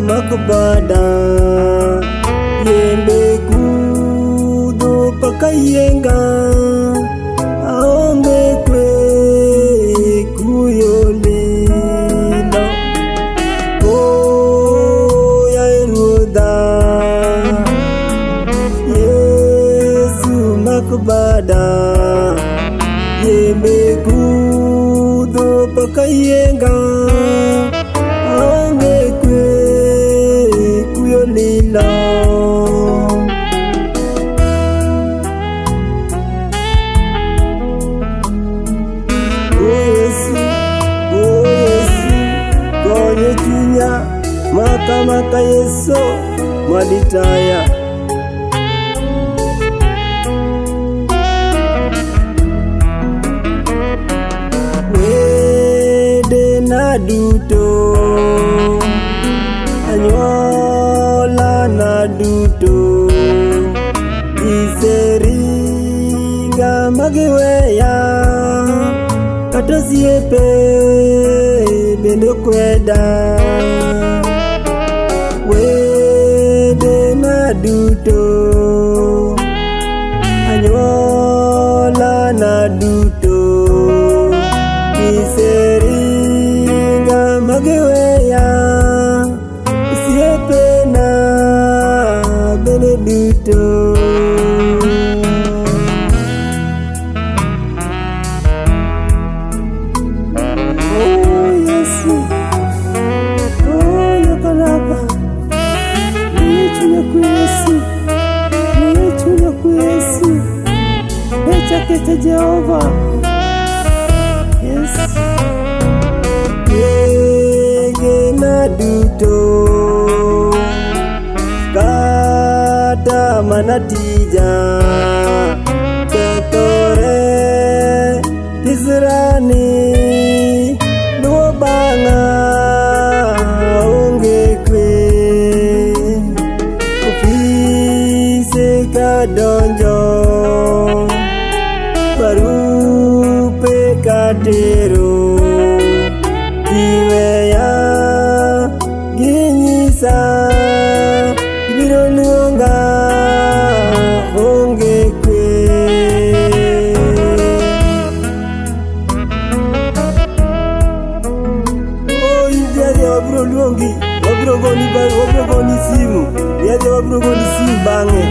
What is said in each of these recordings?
Makbada yembe kudo pakayenga aonge kwe kuyolina oh ya eruda Yesu makbada yembe kudo pakayenga aonge kwe kuyolila. Oh Yesu, konye chunya maka maka Yesu malitaya. Wede na duto anyuola na duto iseringa magiweya kata osiepe bende kweda. Wede na duto anyuola na duto iseringa magiweya osiepe na bende duto. Chakete Jehova. Yes. Yege na duto kata manatija kethore tisrani luwo bang'a onge kwe ofise kadonjo barupe katero giweya ginyisa gibiro luonga onge kwe. Oh India wabiro luongi, wabiro goni wabiro goni simu, yadhi wabiro goni simu bang'e.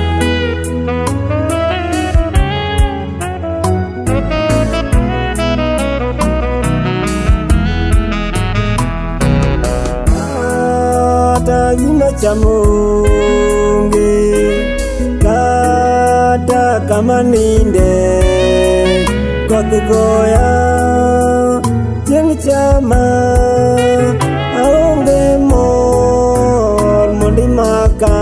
Kata gima chamo onge, kata kama ninde, koth goya chieng' chama aonge mor mondo imaka.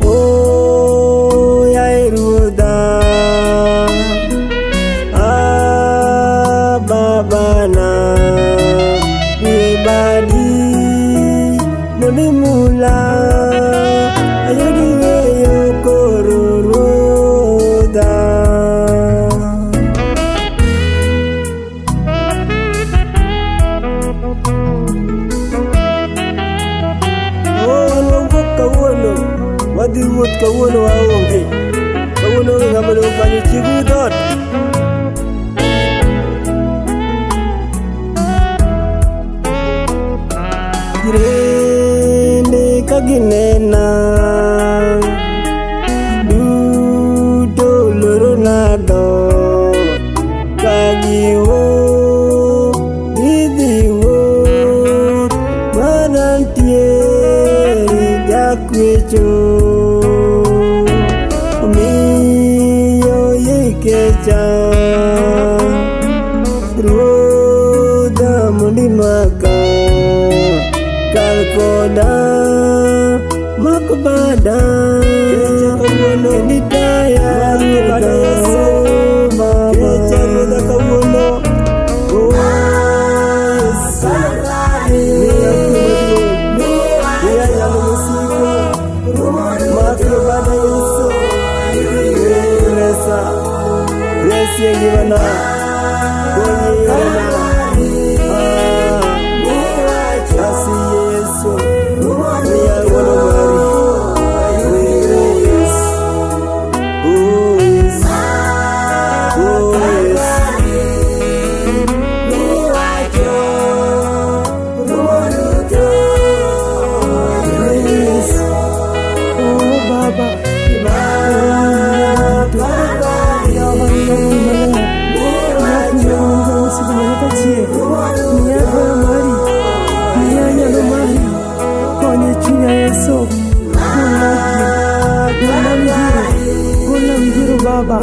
Oh yaye Ruodha, ah Babana, ibadi molimula ayudi weyo koro Ruodha. Oh wan wawuok kawuono, wadhi wuoth kawuono waonge, kawuono onge ng'ama dokanyo chiegni dhoot. Jirende ka ginena duto lorona dhoot ka giwuok gidhi wuoth mana nitie jakwecho omiyo ikecha Ruodha mondo imaka kal koda mak bada. kawuono. Nitaya Make bada Yesu. Baba. Kecha ruodha kawuono. Oh, Yesu. Miya kwe maduong'. Miya nyalo mosiko. Make bada Yesu. Resa. Resi e ngimana. Kony e yorena. Ah, asi Yesu. Miya ng'wono mari. Oh, Yesu. Oh, Yesu. Oh, Yesu. Yesu. Oh Baba. Miya goyo mari, miya nyalo mari, kony e chunya Yesu. Golna midhiero, golna midhiero Baba.